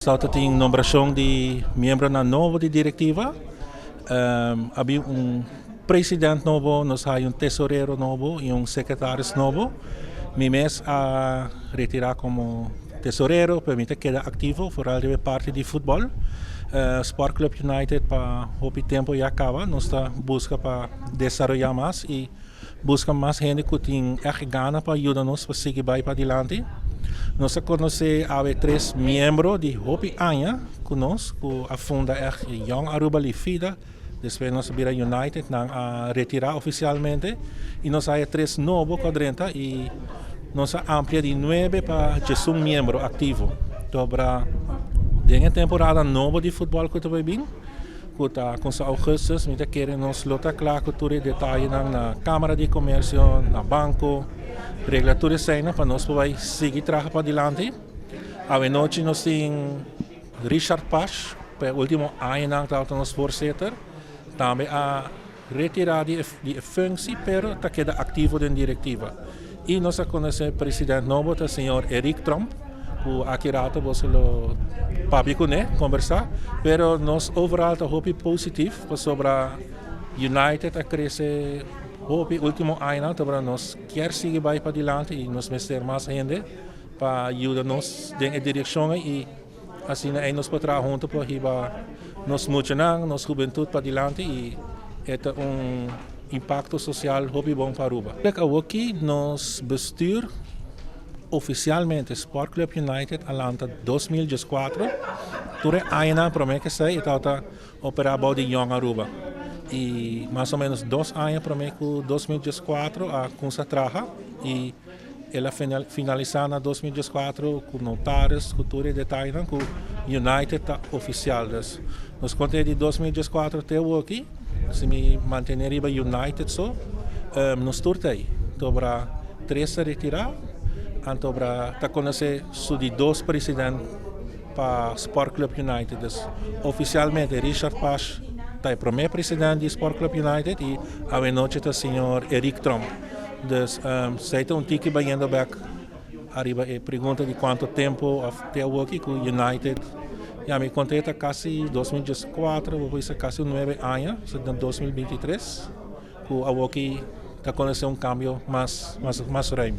Tabatin nombracion di miembronan nobo di directiva. A bin un president nobo, nos hay un tesorero nobo y un secretaris nobo. Mi mes a retira como tesorero, pero mi ta keda activo, vooral riba e parti di futbol. Sport Club United pa hopi tempo ya caba, nos ta busca pa desaroya mas y busca mas hende cu tin echt gana pa yuda nos pa sigui bay padilanti. Nos a conoce awe tres miembro di hopi aña cu nos, cu a funda echt Jong Aruba Lifida, despues nos a bira United, nan a retira oficialmente y nos haya tres nobo cu a drenta y nos a amplia di 9 pa 11 miembro activo. Dobra den e temporada nobo di futbol cu ta bay bin, cu ta cuminsa augustus, mi ta kere nos lo ta cla cu tur e detayenan na Camara di Comercio, na banco, regla tur eseinan pa nos por bay sigui traha padilanti. Awe nochi nos tin Richard Pasch, pa e ultimo añanan tabata nos voorzitter, tambe a retira di e functie, pero ta keda activo den directiva. Y nos a conoce president nobo, ta señor Eric Tromp, cu aki rato boso lo papia cune, conversa, pero nos overall ta hopi positief, pasobra United a crece hopi ultimo añanan, pero nos kier sigui bay padilanti y nos mester mas hende pa yuda nos den e direccion y asina ey nos por traha hunto pa hiba nos muchanan, nos hubentud padilanti y e ta un impacto social hopi bon pa Aruba. Awoki nos bestuur oficialmente Sport Club United a lanta 2014, tur e añanan prome cu esey e tabata opera bou di Jong Aruba y mas o menos 2 aña prome cu 2014 a cuminsa traha y el a finalisa na 2014 cu notaris, cu tur e detayenan cu United ta oficial. Dus nos conta di 2014 te aki, si mi mantene riba United so, nos tur t'ey. Tobra tres a retira, anto bra ta conoce su di dos president pa Sport Club United. Dus oficialmente Richard Pasch ta e prome president di Sport Club United y awe nochi ta señor Eric Tromp. Dus esey ta un tiki bayendo back ariba e pregunta di cuanto tempo of te awoki cu United. Ja, mi conta ta casi 2014, bo por bisa casi 9 aña, so na 2023, cu awoki ta conoce un cambio mas ruim.